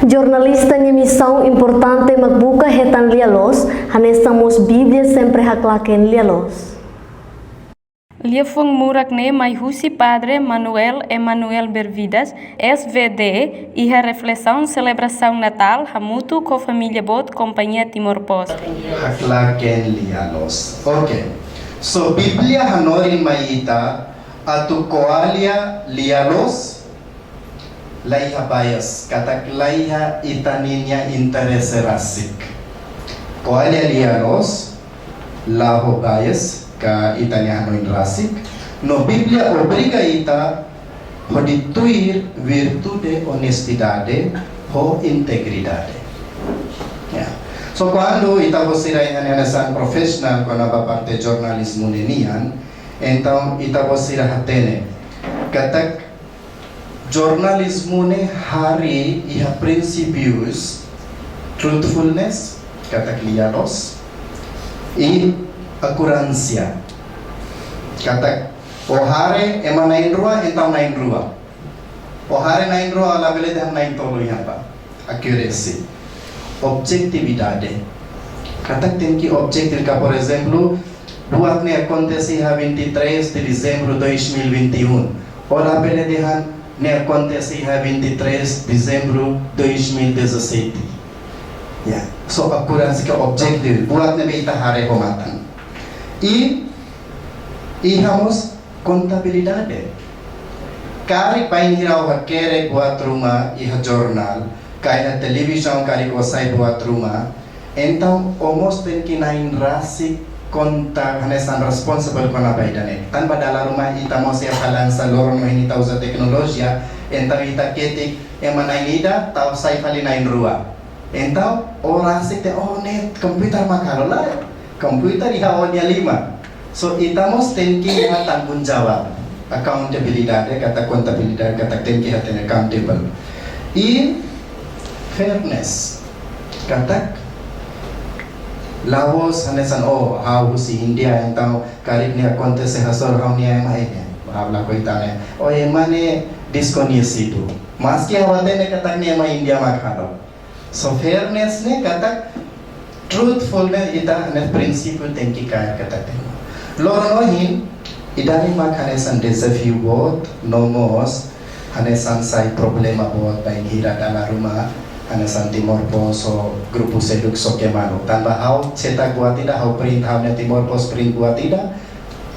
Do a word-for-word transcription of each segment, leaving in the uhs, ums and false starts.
Jornalista nia misaun importante mak buka hetan lia-loos, hanesan mós Bíblia sempre haklaken lia-loos. Liafuan murak ne'e mai husi Padre Manuel Emanuel Bervidas, S V D, iha reflesaun selebrasaun Natál hamutuk ho família boot Kompañia Timor Post. Haklaken lia-loos. Oke. So, Bíblia hanorin mai ita atu ko'alia lia-loos, laiha bias, katak laiha ita-nia interese rasik. Ko'alia lia-loos, la ho bias, ka ita-nia hanoin rasik. No Bíblia obriga ita hodi tuir virtude, onestidade, ho integridade. Ya. So, kuandu ita-boot sira iha hanesan profisionál kona-ba parte jornalizmu ne'e nian, entaun ita-boot sira hatene katak jornalizmu ne'e harii iha prinsípius truthfulness, katak lia-loos, i akuransia, katak o haree ema na'in-rua, entaun na'in-rua. O haree na'in-rua, labele dehan na'in-tolu iha ba. Accuracy. Objetividade. Katak tenke objetivu, ka, por ezemplu, buat ne'e akontese iha vinte e três de dezembro de dois mil e vinte e um. O labele dehan ne'e akontese iha vinte e três de dezembro de dois mil e dezassete. Ya, so akuransia ka objetivu, buat ne'ebé ita haree ho matan. I, iha mós kontabilidade. Karik bainhira o hakerek buat ruma iha jornál, ka iha televizaun karik o sai buat ruma, entaun o mós tenke na'in rasik konta hanesan responsible kona-ba ida-ne'e. Tanba dala ruma ita mós iha balansa, loron ohin ita uza teknolojia, entaun ita ketik ema na'in ida, tau sai fali na'in-rua. Entaun o rasik dehan, oh, ne'e komputer mak halo, lae. Komputer iha o-nia liman. So, ita mós tenke iha tanggung jawab. Accountabilidade, katak kontabilidade, katak tenke hatene accountable. I fairness. Katak la'ós hanesan, oh, ha'u husi Índia, entaun karik ne'e akontese hasoru ha'u-nia ema ne'e. Ha'u lakohi tane. Oh, ema ne'e deskoñesidu. Maski ha'u hatene katak ne'e ema Índia mak halo. So, fairness ne'e katak truthfulness, ita-nia prinsípiu tenke kaer katak ne'e. Loron ohin, ida-ne'e mak hanesan dezafiu boot, no mós hanesan sai problema boot bainhira dala ruma hanesan Timor Post ho grupu seluk soke malu. Tanba ha'u cetak buat ida, ha'u print, ha'u-nia Timor Post print buat ida,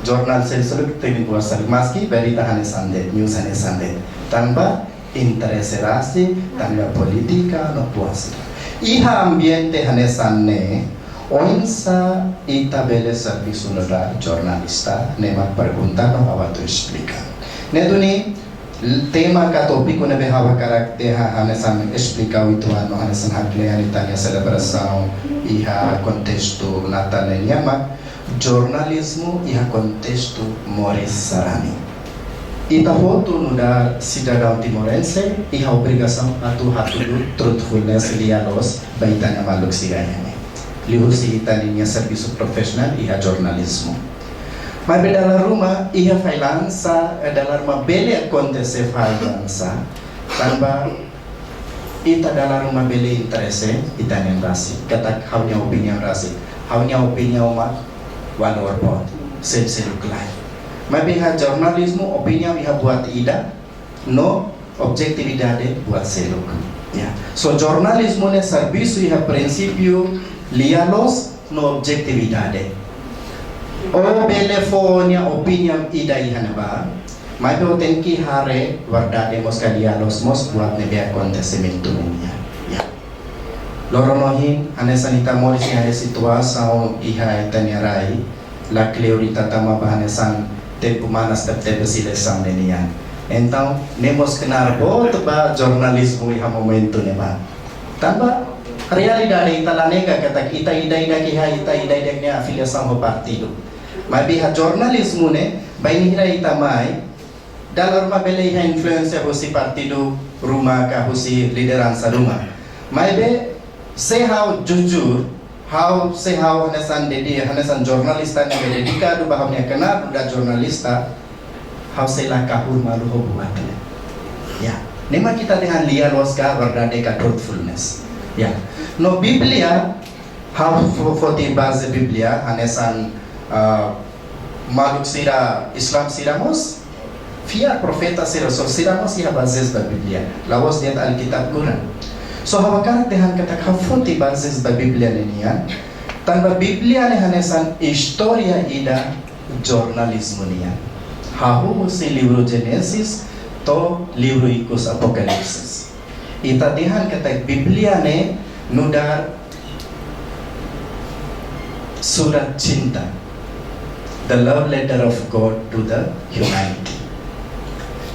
jornál seluk-seluk print buat seluk. Maski berita hanesan de'it, news hanesan de'it. Tanba interese rasik, tanba polítika, no puas. Iha ambiente hanesan ne'e, oinsá ita bele servisu nu'udar jornalista, ne'e mak pergunta no ha'u atu esplika. Ne'e duni, tema ka tópiku ne'ebé ha'u hakarak dehan hanesan esplika uitoan no hanesan haklean ita-nia selebrasaun iha kontestu Natál ne'e nian mak jornalizmu iha kontestu moris sarani. Ita hotu nu'udar sidadaun timorense iha obrigasaun atu hatudu truthfulness, lia-loos, ba ita-nia maluk sira iha ne'e. Liuhusi ita-nia servisu profisionál iha jornalizmu. Maibé dala ruma iha fallansa, eh, dala ruma bele akontese fallansa, tanba ita dala ruma bele interese ita-nian rasik, katak ha'u-nia opiniaun rasik, ha'u-nia opiniaun mak valór boot, seluk-seluk lae. Maibé iha jornalizmu opiniaun iha buat ida, no objetividade buat seluk. Ya. So, jornalizmu ne'e servisu iha prinsípiu lia-loos no objetividade. O bele fó nia opiniaun ida iha ne'ebá, maibé o tenke haree verdade mós ka lia-loos mós buat ne'ebé akontesimentu nian. Ya. Loron ohin, hanesan ita moris iha situasaun iha ita-nia rai, lakleur ita tama ba hanesan tempu manas tebetebes eleisaun ne'e nian. Entaun, ne'e mós knaar boot ba jornalizmu iha momentu ne'ebá. Tanba realidade ita la nega katak ita ida-idak iha, ita ida-idak nia afiliasaun ho partidu. Maibé iha jornalizmu ne'e, bainhira ita mai, dala ruma bele iha influénsia husi partidu ruma ka husi lideransa ruma. Maibé, se ha'u jujur, ha'u, se ha'u hanesan dedi-, hanesan jornalista ne'ebé dedikadu ba ha'u-nia knaar nu'udar jornalista, ha'u sei la kahur malu ho buat ne'e. Ya. Ema kita dehan lia loos ka verdade ka truthfulness. Ya. No Bíblia, ha'u foti baze Bíblia, hanesan, ah, maluk sira Islam sira mós, fiar profeta sira, so sira mós iha baze ba Bíblia. La'ós de'it Alkitab Kuran. So ha'u hakarak dehan katak ha'u foti baze ba Bíblia ne'e nian. Tanba Bíblia ne'e hanesan istória ida jornalizmu nian. Hahú husi livru Génesis to'o livru ikus Apokalipse. Ita dehan katak Bíblia ne'e nu'udar surat cinta, the love letter of God to the humanity.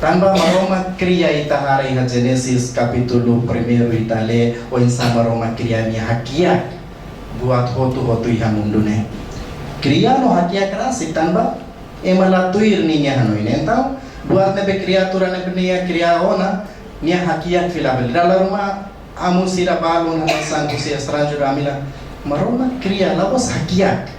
Tanba Maromak kria ita haree iha Génesis kapítulu primeiru ita lee oinsá Maromak kria nia hakiak buat hotu-hotu iha mundu ne'e. Kria no hakiak rasik tanba ema la tuir ninia hanoin. Entaun, buat ne'ebé kriatura ne'ebé nia kria ona, nia hakiak fila fali. Dala ruma amu sira balun hanesan husi estranjeiru ami la, Maromak kria la'ós hakiak.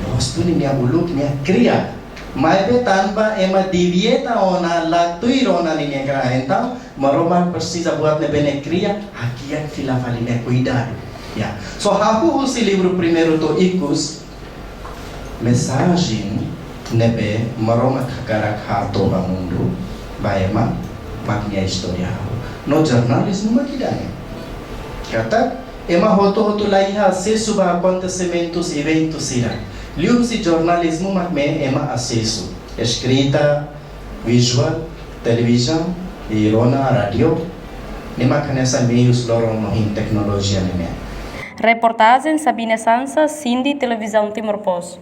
Loos duni nia uluk nia kria. Maibé tanba ema divieta ona, la tuir ona ninia kria. Entaun, Maromak presiza buat ne'ebé nia kria, hakiak fila fali, nia kuidadu. Ya. So hahú husi livru primeiru to'o ikus, mensajen ne'ebé Maromak hakarak hato'o ba mundu, ba ema, mak nia istória hahú. No jornalizmu mak ida-ne'e. Katak, ema hotu-hotu la iha asesu ba akontesimentus, eventu sira. Liuhusi jornalizmu mak ne'e ema asesu. Eskrita, visual, televizaun, i rona, rádiu, ne'e mak hanesan meius loron ohin teknolojia ne'e. Reportajen Sabina Sansa, Sindi, Televizaun Timor Post.